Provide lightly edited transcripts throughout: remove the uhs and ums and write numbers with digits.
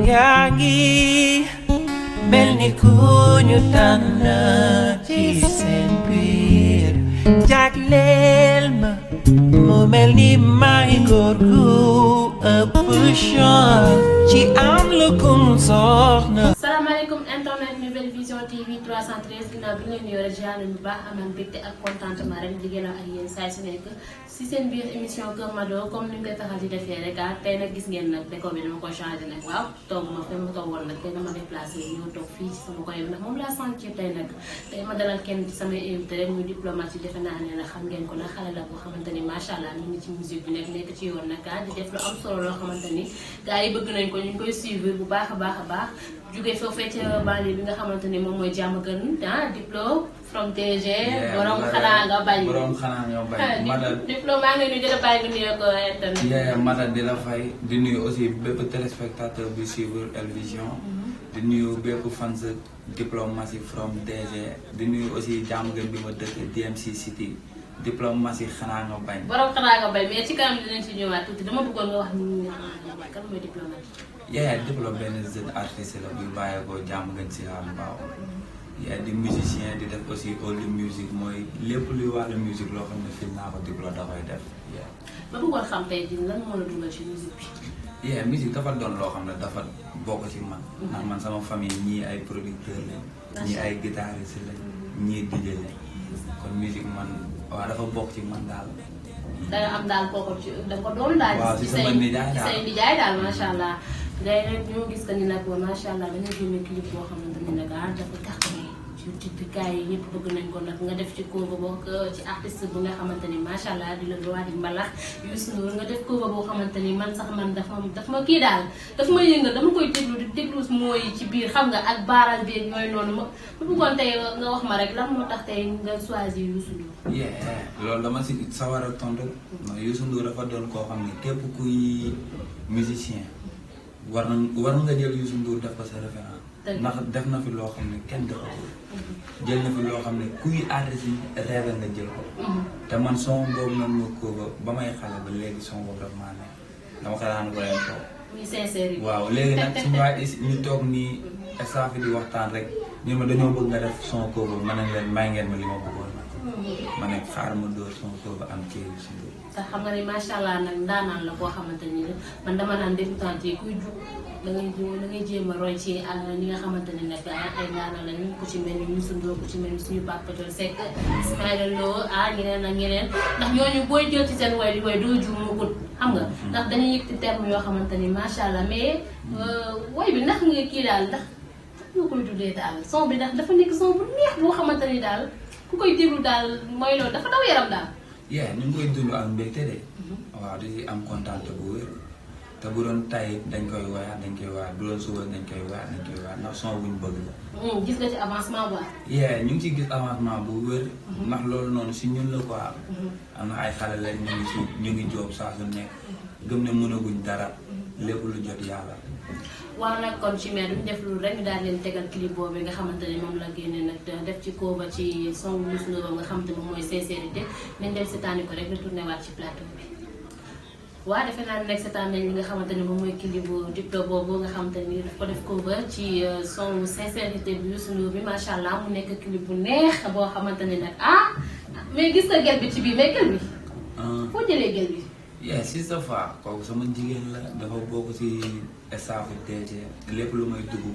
Yangi melni ku ñu tànn ci seen biir jagleel ma mu mel ni may góor gu ëpp chance ci am lu kum soxna. salaamaaleykum internet Nouvelle Vision TV 313 ginnaaw bi ngeen yore jaarale bu baax amaan mbégte ak contentement rek di gën a ak yéen saa su nekk si seen biir émission Kër Mado comme ni ñu koy taxal di defee rek tey nag gis ngeen nag décor bi dama ko changé nag waaw toog ma fi ma toogoon nag tey dama déplacé ñëw toog fii ci sama koy nag moom laa sentir tey nag tey ma dalal kenn ci samay invité rek muy diplomate yi defe naa ne nag xam ngeen ko nag xale la boo xamante ni macha allah ñu ngi ci musique bi nekk ci yoon nag di def lu am solo loo xamante ni gars yi bëgg nañ ko ñu ngi koy suivre bu baax a baax jóge foofee ca banlieue bi nga xamante ni moom mooy Diamaguène Diplo from DG. borom xanaa nga bañ. borom xanaa nga bañ. Mada Diplo maa ngi leen di jël bàyyi nga nuyoo ko internet. Mada di la fay di nuyu aussi bépp téléspectateur bi suivre El Vision. di nuyu bépp fans Diplomatie from DG di nuyu aussi Diamaguène bi ma dëkk DMC City Diplomatie xanaa nga bañ. borom xanaa nga bañ mais ci kanam dinañ ci ñëwaat tuuti dama bëggoon nga wax ni kan mooy Diplomatie. Diplo benn jeune artiste la bu bàyyeekoo Diamaguène si la mbaaw. di musicien di def aussi old music mooy lépp luy wàllu musique loo xam ne film naa ko Diplo da koy def. ma bëggoon xam tey jii lan moo la dugal ci musique bi. musique dafa doon loo xam ne dafa bokk ci man. ndax man sama famille ñii ay producteur lañ. ñii ay guitariste lañ. ñii DJ lañ. kon musique man waaw dafa bokk ci man daal. da nga am daal kooku ci da nga ko doon daal. waaw ci sama nijaay daal say nijaay daal macha allah. day rek ñoo gis que ni nag macha allah dañoo génne clip boo xamante ni nag dafa cartonné ci YouTube gars yi ñëpp bëgg nañ ko nag nga def ci cover boo ci artiste bu nga xamante ni macha allah di la roi di mbalax Youssou Ndour nga def cover boo xamante ni man sax man daf ma kii daal daf ma yëngal dama koy déglu di déglu mooy ci biir xam nga ak baaral bi ak yooyu noonu ma bëggoon tey nga wax ma rek lan moo tax tey nga choisir Youssou Ndour. loolu dama si sawar a tontu. Youssou Ndour dafa doon koo xam ne képp kuy musicien. war nga jël Youssou Ndour def ko sa référence. ndax def na fi loo xam ne kenn defagul. jël na fi loo xam ne kuy artiste yi rêve nga jël ko. te man son boobu noonu ma ko ba may xale ba léegi son boobu dafa maa neex dama ko daan woyal ko. muy sincère yi. waaw léegi nag su ma ñu toog nii staff di waxtaan rek ñu ma dañoo bëgg nga def son boobu ma ne leen may ngeen ma li ma bëggoon nag. ma ne xaar ma dóor son boobu am kii Youssou Ndour. te xam nga ni macha allah nag ndaanaan la koo xamante ni man dama naan débutant yi kuy jug da ngay jéem a roy ci ñi nga xamante ni nag ay ndaanaan lañu ku ci mel ni Youssou Ndour ku ci mel ni suñu Papa Thione Seck Ismaïla Lo ñeneen ak ñeneen ndax ñooñu booy jël ci seen way di way doo ju mu gut xam nga ndax dañuy yëg ci terme yoo xamante ni macha allah mais way bi ndax nga kii daal ndax ñoo koy tuddee daal son bi ndax dafa nekk son bu neex boo xamante ni daal ku koy déglu daal mooy loolu dafa daw yaram daal. ñu ngi koy dund ak mbégte de. waaw di am kontaan bu wér. te bu doon tay dañ koy woyaat bu doon suba dañ koy woyaat ndax son buñ bëgg la. gis nga ci avancement bu ñu ngi ciy gis avancement bu wér. ndax loolu noonu si ñun la quoi. am na ay xale lañ ñu ngi joob saa su nekk. gëm ne mënaguñ dara lépp lu jot yàlla. waaw nag kon ci mais duñ def lu rek ñu daal leen tegal clip boobu nga xamante ne moom la génne nag def ci kooba ci son Youssou Ndour nga xamante moom mooy sincérité nañ dem seetaani ko rek retourné waat ci plateau bi. waaw defe naa ne nag seetaan nañ li nga xamante ne moom mooy clip bu Diplo boobu nga xamante ni daf ko def kooba ci son sincérité bi Youssou Ndour bi macha allah mu nekk clip bu neex boo xamante ne nag mais gis nga gel bi ci biir mais gel bi. foo jëlee gel bi. si sa fa kooku sama jigéen la dafa bokk si staffu DG lépp lu may dugg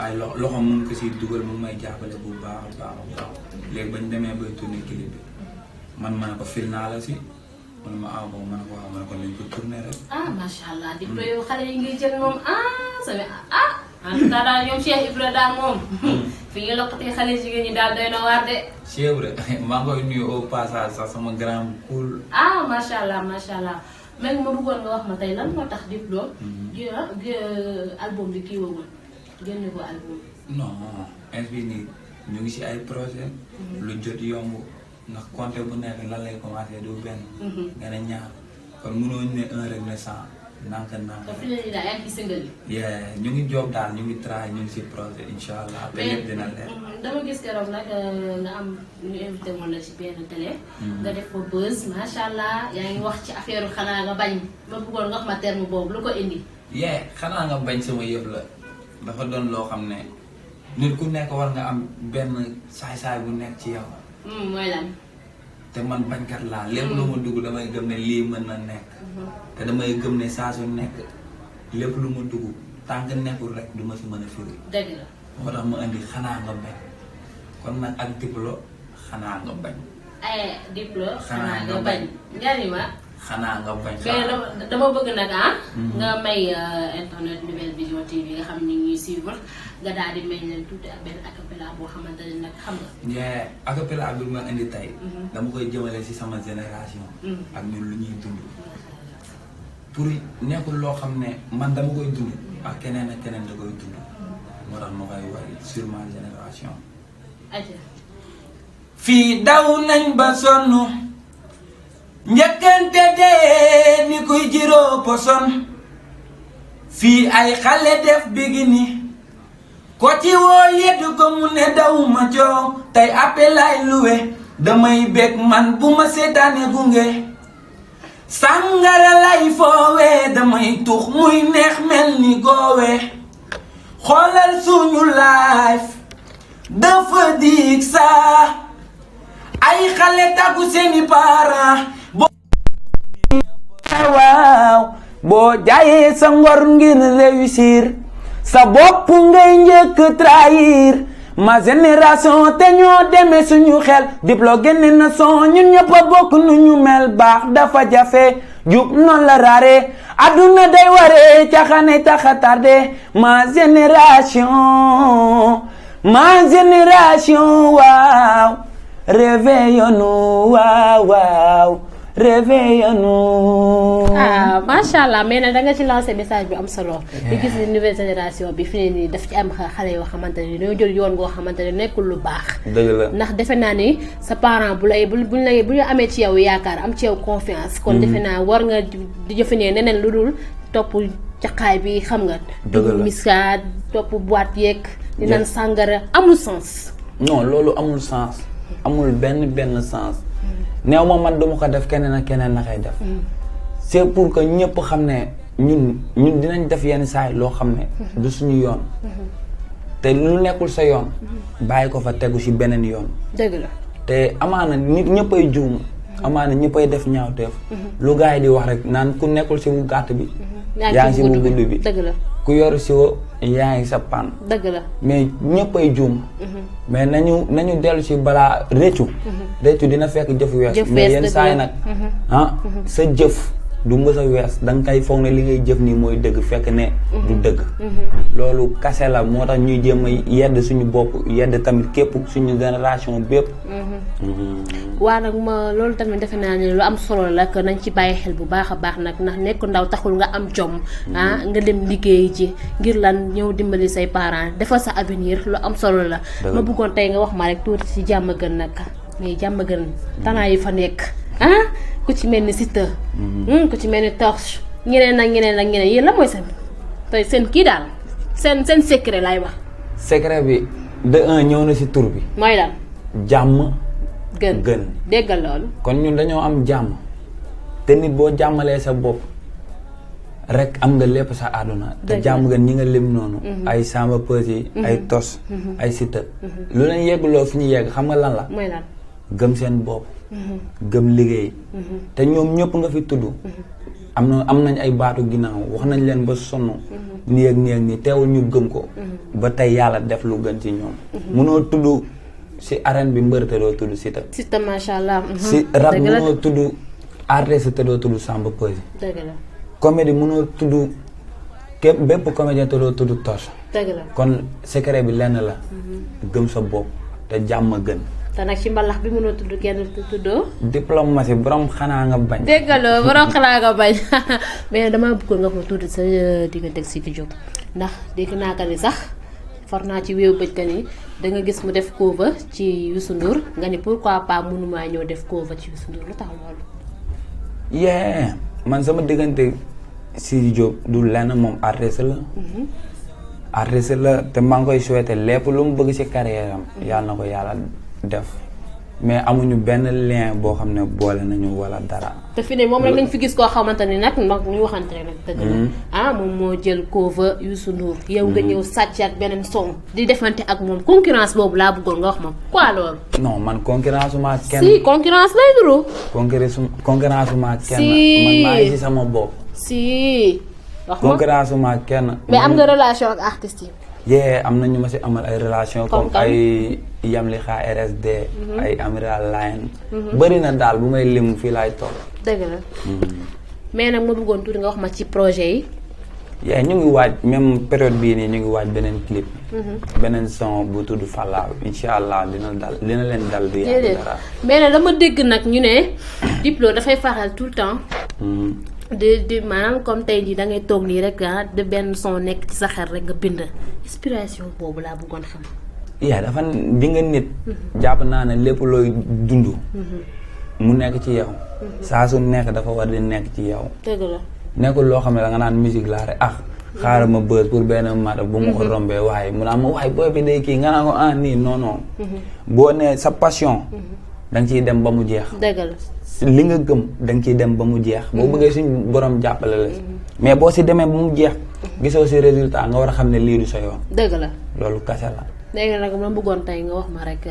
ay loxo mu ngi ko siy dugal mu ngi may jàppale bu baax a baax léegi bañ demee bay tourné clip bi man ma ne ko fil naa la si man ma boobu ma ne ko waaw ma ne ko nañ ko tourné rek. macha allah Diplo yow xale yi ngi jël moom en tout cas daal ñoom Cheikh Ibra daal moom fi ñu lokkatee xale jigéen ñi daal doy na waar de. Cheikh Ibra maa ngi koy nuyu au passage sax sama grand cool. macha allah même ma bëggoon nga wax ma tey lan moo tax Diplo. album bi kii woogul génne ko album. non nii ñu ngi si ay projet lu jot yomb ndax compté bu nekk lan lay commencé du benn. nga ne ñaar kon mënoo ne un rek ne 100. nanka te fi ne nii daal yaa ngi single yi. ñu ngi job daal ñu ngi try ñu ngi si projet incha allah. te lépp dina leer. dama gis keroog nag nga am ñu invité woon la ci benn télé. nga def ko buzz macha allah yaa ngi wax ci affaire xanaa nga bañ ma bëggoon nga wax ma terme boobu lu ko indi. xanaa nga bañ sama yëf la dafa doon loo xam ne nit ku nekk war nga am benn saay-saay bu nekk ci yow. mooy lan. te man bañkat laa lépp lu ma dugg damay gëm ne lii mën na nekk. te damay gëm ne saa su nekk lépp lu ma dugg tant que nekkul rek du ma si mën a firi. dëgg la. moo tax ma indi xanaa nga bañ kon nag ak diplo xanaa nga bañ. diplo xanaa nga bañ. njariñ ma. xanaa nga bañ. mais dama bëgg nag nga may internet Nouvelle Vision TV nga xam ni ñuy suivre nga daal di may leen tuuti ak benn acapella boo xamante ne nag xam nga. acapella bi ma indi tey. dama koy jëmale si sama génération. ak ñun lu ñuy dund. pour nekkul loo xam ne man dama koy dund ak keneen ak keneen da koy dund. moo tax ma koy way sur ma génération. fii daw nañ ba sonn. njëkkante dee ni kuy jiroo poson. fii ay xale def bigini. ko ci woo yeddu ko mu ne dawuma coow. tey appelaay luwe. damay bég man bu ma seetaane gunge. sàngara lay foowee damay tux muy neex mel ni goowe. xoolal suñu life dafa dig saa. ay xale tàggu seeni parents. waaw boo jaayee sa ngor ngir réussir sa bopp ngay njëkk trahir ma génération te ñoo demee suñu xel diplo génne na son ñun ñëpp a bokk nu ñu mel baax dafa jafe jub noonu la rare adduna day waree caxaane taxa tardé ma génération waaw réveillons-nous waaw réveillons-nous. macha allah mais nag da nga ci lancé message bi am solo. di gis ni nouvelle génération bi fi ne nii daf ci am xale yoo xamante ne dañoo jël yoon goo xamante ne nekkul lu baax. dëgg la ndax defe naa ni sa parent bu ñu amee ci yow yaakaar am ci yow confiance. kon defe naa war nga di jëfandikoo neneen lu dul topp caqaay bi xam nga. dëgg la miskaat topp boîte yeeg. di naan sàngara amul sens. non loolu amul sens. amul benn sens. néew ma man duma ko def keneen ak keneen na koy def. c'est pour que ñëpp xam ne ñun dinañ def yenn saay loo xam ne du suñu yoon. te lu nekkul sa yoon. bàyyi ko fa tegu ci beneen yoon. dëgg la te amaana nit ñëppay juum. amaana ñëppay def ñaawteef. lu gars yi di wax rek naan ku nekkul ci bu gàtt bi. yaa ngi ci bu gudd bi dëgg la ku yoru si wo yaa ngi sa pan. dëgg la mais ñëppay juum. mais nañu dellu si balaa réccu. réccu dina fekk jëf wees. mais yenn saa yi nag sa jëf du mës a wees da nga koy foog ne li ngay jëf nii mooy dëgg fekk ne du dëgg. loolu kase la moo tax ñuy jéem a yedd suñu bopp yedd tamit képp suñu génération bépp. waa nag ma loolu tamit defe naa ne lu am solo la que nañ ci bàyyi xel bu baax a baax nag ndax nekk ndaw taxul nga am jom. nga dem liggéey ji ngir lan ñëw dimbali say parents defal sa avenir lu am solo la. ma bëggoon tey nga wax ma rek tuuti ci jàmm gën nag mais jàmm gën tanaa yi fa nekk ku ci mel ni Siteu. ku ci mel ni Torche ñeneen ak ñeneen yéen la mooy seen kii daal seen secret laay wax. secret bi de ñëw na ci tur bi. mooy lan. jàmm. gën déggal loolu. kon ñun dañoo am jàmm te nit boo jàmmalee sa bopp rek am nga lépp sa àdduna. te jàmm gën ñi nga lim noonu. ay Samba Peuzzi ay Tos. ay Siteu. lu leen yeggloo fi ñu yegg xam nga lan la. mooy lan. gëm seen bopp. gëm liggéey. te ñoom ñëpp nga fi tudd. am nañ ay baatu ginnaaw wax nañ leen ba sonn. nii ak nii teewul ñu gëm ko. ba tey yàlla def lu gën ci ñoom. mënoo tudd si arène bi mbër te doo tudd Siteu. Siteu macha allah. si rap mënoo tudd artiste te doo tudd Samba Peuzzi. dëgg la. comédie mënoo tudd bépp comédien te doo tudd Toch. dëgg la kon secret bi lenn la. gëm sa bopp te jàmm gën. te nag ci mbalax bi mënoo tudd kenn tuddoo. diplomatie borom xanaa nga bañ. déggaloo borom xanaa nga bañ mais damaa bëggoon nga ko tuuti sa diggante ak Sidy Diop ndax dégg naa ko ni sax for naa ci wéew bëj ka ni da nga gis mu def cover ci Youssou Ndour nga ni pourquoi pas mënumaa ñëw def cover ci Youssou Ndour lu tax loolu. man sama diggante Sidy Diop du lenn moom artiste la. artiste la te maa ngi koy souhaité lépp lu mu bëgg ci carrière am yàlla na ko yàlla def mais amuñu benn lien boo xam ne boole nañu wala dara. te fi ne moom rek lañ fi gis koo xamante ni nag ñu waxante nag dëgg la moom moo jël cover Youssou Ndour yow nga ñëw sàccaat beneen son di defante ak moom concurrence boobu laa bëggoon nga wax ma quoi loolu. non man concurrence ma kenn. si concurrence lay duru. concurrence ma kenn. si man maa ngi ci sama bopp. si. wax ma concurrence ma kenn. mais am nga relation ak artistes yi. am na ñu ma si amal ay relation comme ay Yamli Xa RSD. ay Amiral Line. bëri na daal bu may lim fii laay toog. dëgg la. mais nag ma bëggoon tuuti nga wax ma ci projet yi. ñu ngi waaj même période bii nii ñu ngi waaj beneen clip. beneen son bu tudd Fallaaw incha allah dina leen dal du yàgg dara. mais nag dama dégg nag ñu ne Diplo dafay faral tout le temps. di maanaam comme tey jii da ngay toog nii rek de benn son nekk ci sa xel rek nga bind inspiration boobu laa bëggoon xam. dafa di nga nit. jàpp naa ne lépp looy dund. mu nekk ci yow. saa su nekk dafa war di nekk ci yow. dëgg la. nekkul loo xam ne da nga naan musique laa rek xaaral ma bës pour benn mata bu ma ko rombee waaye mu naan ma waaye booy bi day kii nga naan ko nii non. boo nee sa passion. da nga ciy dem ba mu jeex. dëgg la. li nga gëm da nga ciy dem ba mu jeex. boo bëggee suñ borom jàppale la. mais boo si demee ba mu jeex. gisoo si résultat nga war a xam ne lii du sa yoon. dëgg la. loolu kase la. léegi nag ma bëggoon tey nga wax ma rek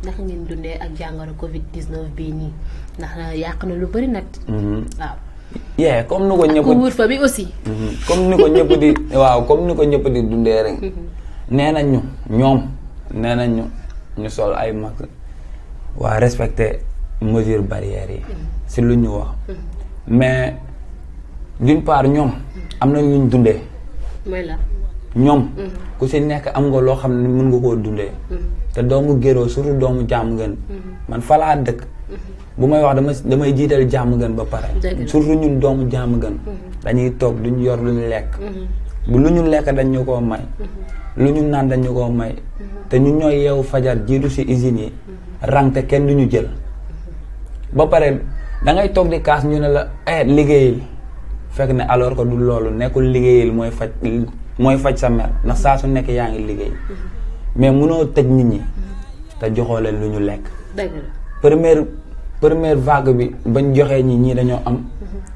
naka ngeen dundee ak jàngoro Covid 19 bii nii ndax yàq na lu bëri nag. waaw. comme ni ko ñëpp. couvre-feu bi aussi. comme ni ko ñëpp di waaw comme ni ko ñëpp di dundee rek. nee nañ ñoom nee nañ ñu sol ay masque waa respecter mesures barrières yi. si lu ñu wax. mais d'une part ñoom am na lu ñu dundee. mooy la. ñoom. ku si nekk am nga loo xam ne mën nga koo dundee. te doomu Géro surtout doomu jàmm gën. man fa laa dëkk. bu may wax damay jiital jàmm gën ba pare. surtout ñun doomu jàmm gën. dañuy toog duñ yor lu ñu lekk. bu lu ñu lekk dañ ñu koo may. lu ñu naan dañ ñu koo may. te ñu ñooy yeewu fajar jiitu si usines yi. rang te kenn du ñu jël. ba pare da ngay toog di kaas ñu ne la liggéeyil fekk ne alors que du loolu nekkul liggéeyil mooy faj sa mer ndax saa su nekk yaa ngi liggéey. mais mënoo tëj nit ñi. te joxoo leen lu ñu lekk. dëgg la. première vague bi bañ joxee ñii dañoo am.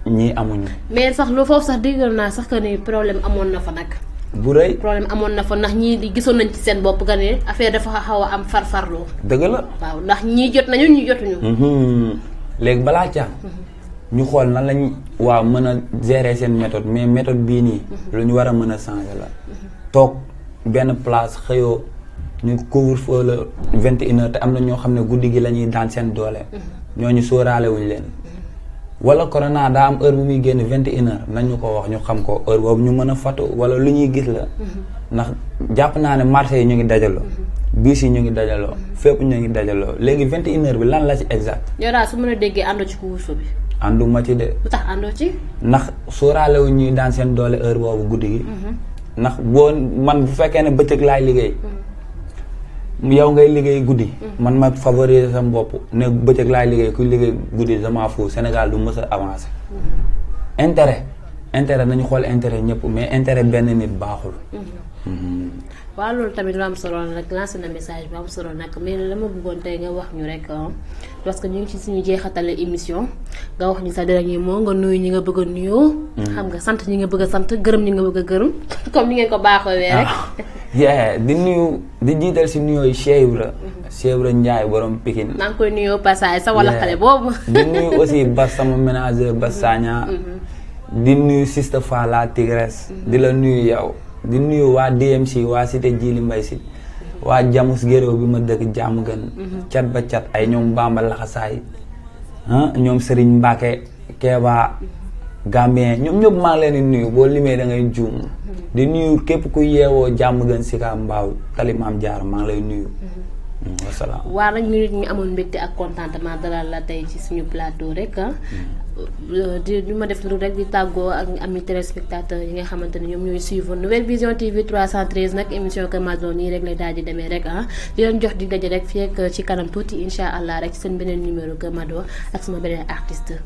ñii amuñu. mais sax lu foofu sax déggal naa sax que ni problème amoon na fa nag. bu rëy problème amoon na fa ndax ñii di gisoon nañ ci seen bopp que ne affaire dafa xaw a am farfarloo. dëgg la. waaw ndax ñii jot nañu ñii jotuñu. léegi balaa ca ñu xool nan lañ mën a gérer seen méthode mais méthode bii nii. lu ñu war a mën a changer la. toog benn place xëyoo ñu couvre-feu la 21h te am na ñoo xam ne guddi gi la ñuy daan seen doole. ñooñu sóoraale wuñ leen. wala corona daa am heure bu muy génn 21h nañ ñu ko wax ñu xam ko heure boobu ñu mën a fatu wala lu ñuy gis la. ndax jàpp naa ne marché yi ñu ngi dajaloo. biis yi ñu ngi dajaloo. fépp ñu ngi dajaloo léegi 21h bi lan la ci exact. yow daal su mën a déggee àndoo ci couvre-feu bi. ànduma ci de. lu tax àndoo ci. ndax sóoraale wuñ ñuy daan seen doole heure boobu guddi gi. ndax man bu fekkee ne bëccëg laay liggéey. yow ngay liggéey guddi. man ma favoriser sama bopp ne bëccëg laay liggéey kuy liggéey guddi dama fu Sénégal du mës a avancé. intérêt nañu xool intérêt ñëpp mais intérêt benn nit baaxul. waaw loolu tamit lu am solo nag lancé na message bu am solo nag mais dama bëggoon tey nga wax ñu rek parce que ñu ngi ci suñu jeexatale émission nga wax ñu sa dernier mot nga nuyu ñi nga bëgg a nuyoo. xam nga sant ñi nga bëgg a sant gërëm ñi nga bëgg a gërëm comme ni ngeen ko baaxoowee rek. di nuyu di jiital si nuyoo yi Cheikh Ibra Ndiaye borom Pikine. maa ngi koy nuyoo passage sa wala xale boobu. di nuyu aussi Bas sama ménageur Bas Sagna. di nuyu Sista Fa la Tigresse. di la nuyu yow. di nuyu waa DMC waa Cité Djily Mbaye si waa Jamus Géro bi ma dëkk jàmm gën. cat ba cat ay ñoom Bamba Laxasaay ñoom Serigne Mbacke Keba Gambien ñoom ñëpp maa ngi leen di nuyu boo limee da ngay juum. di nuyu képp ku yeewoo jàmm gën si ka mbaaw tali Maam Jaar maa ngi lay nuyu. wasalaam. waa nag ñu nit ñu amoon mbégte ak contentement dalal la tey ci suñu plateau rek di ma def lu rek di tàggoo ak ami téléspectateurs yi nga xamante ne ñoom ñooy suivre Nouvelle Vision TV 313 nag émission Kër Madior nii rek lay daal di demee rek di leen jox di daje rek fii ak ci kanam tuuti incha allah rek ci seen beneen numéro Kër Madior ak sama beneen artiste.